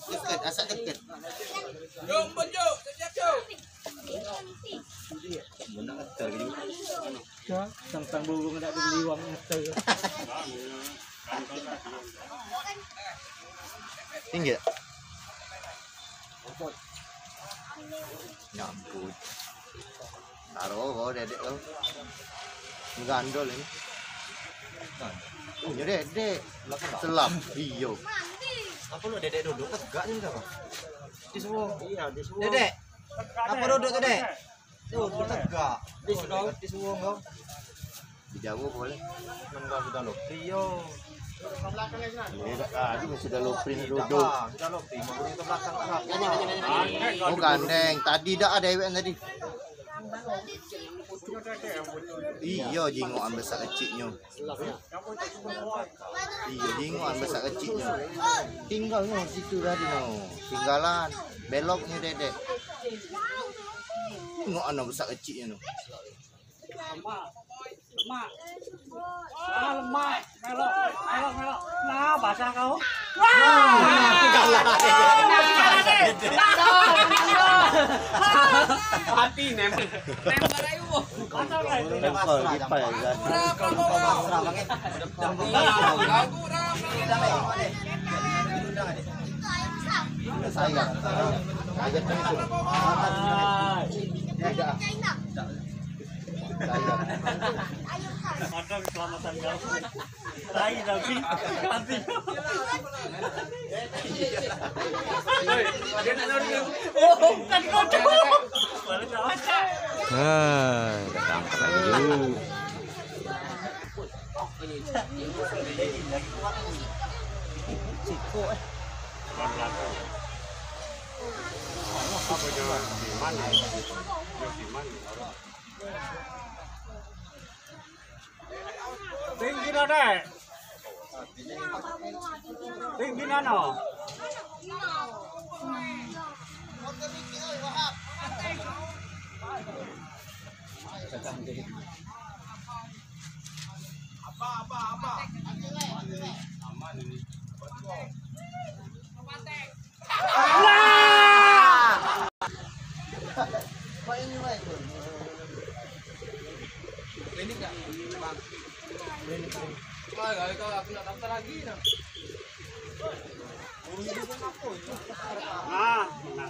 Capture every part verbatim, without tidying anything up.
Deket, asak deket. Jom, Bun, jom. Siap, jom. Ya, tentang burung dak beli uang ngetel. Tinggi tak? Nyamput. Taro kau dedek kau. Gandol ini. Punya dedek. Selap. Iyo. Apa lu dedek duduk tegak ni apa? Di suwung. Iya, di suwung. Dedek. Apa duduk tu, Dek? Tuh, tegak. Di suwung. Di suwung kau. Di jauh boleh. Nang sudah lo. Iyo. Ini dah tadi sudah lo print duduk. Sudah lo print. Mau ke belakang. Oh, gandeng. Tadi dah ada ewek tadi. Iyo, jingokan besak keciknyo. Iyo, jingokan besak keciknyo. Tinggal no situ tadi no. Tinggalan. Beloknyo dedek. Jingokan no besak keciknyo no. Lemak. Lemak. Ah, lemak. Melok, melok, melok. Nah, basah kau. Wah! Kalah. Mati, nem. Nempel ayo. Nempel, kipai, kan. Sayang. Sayang. Tidak. Ada keselamatan kau. Tai tapi mati. Oh, bukan kodok. Nah, kita angkat lagi dulu. Siko, eh. Apa jangan di mana? Di mana? Tinggi no, Dek. Tinggi no, no. Apa, apa, apa? Aman ini. Nah! Ini dah. Wah, kalau aku nak daftar lagi dah. Nah, nah.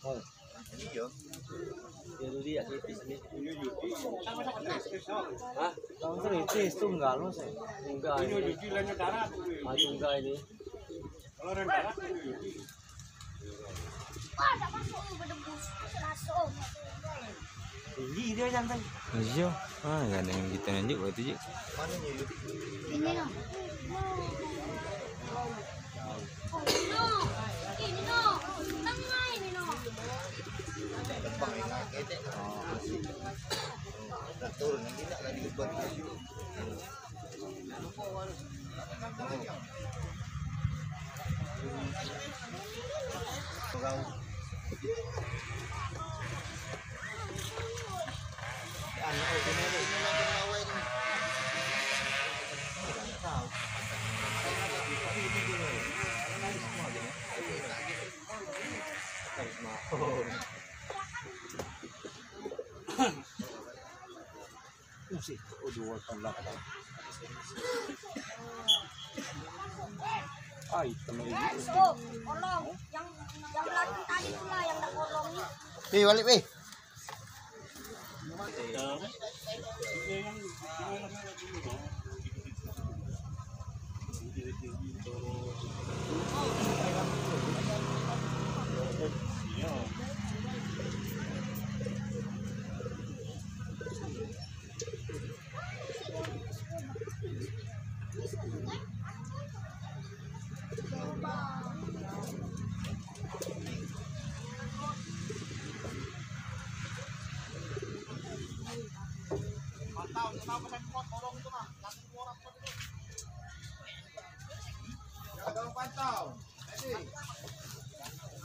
Wah. Iyo. Iyo tu dio kritis ni. Hah? Tunggal lo sih. Tunggal ini. Ah, tunggal ini. Wah, dak masuk, bedebus. Masuk, masuk. Tinggi dio, santai. Iyo. Ah, gandeng kito nunjuk waktu tu. Ini no. Oh, ini no. Ini no. Tengah ini no. Dah turun lagi, dak lagi lebat. Usih, oh, dua tahun belakang. Ai, temen. Yang, yang belakang tadi tu lah yang dak kolong ni. Weh, balik, weh.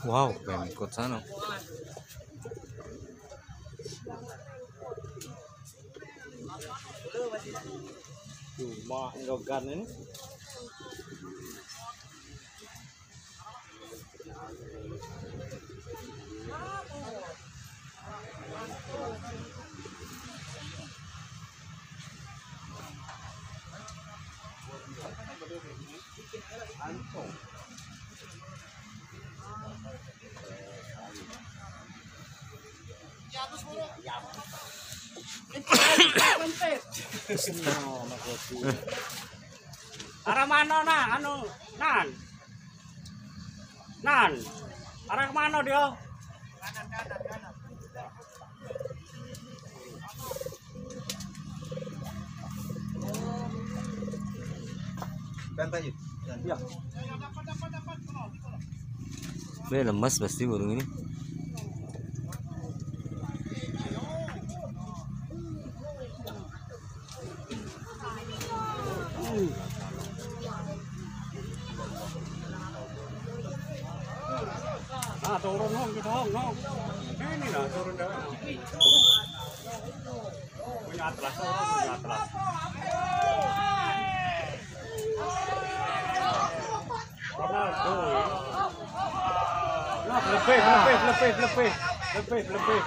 Wow, Pemkot sano. Mak ngerogan ini. Arah mano, nah, anu, Nan? Nan, arah ke mano dio? Iya. Be lemas pasti burung ini. Nah, turun, Hong, kita, Hong, Hong. Ini nah, turun dewek. Punya atlas, turun, punya atlas. Ronaldo. Nah, lebih, lebih, lebih, lebih. Lebih, lebih.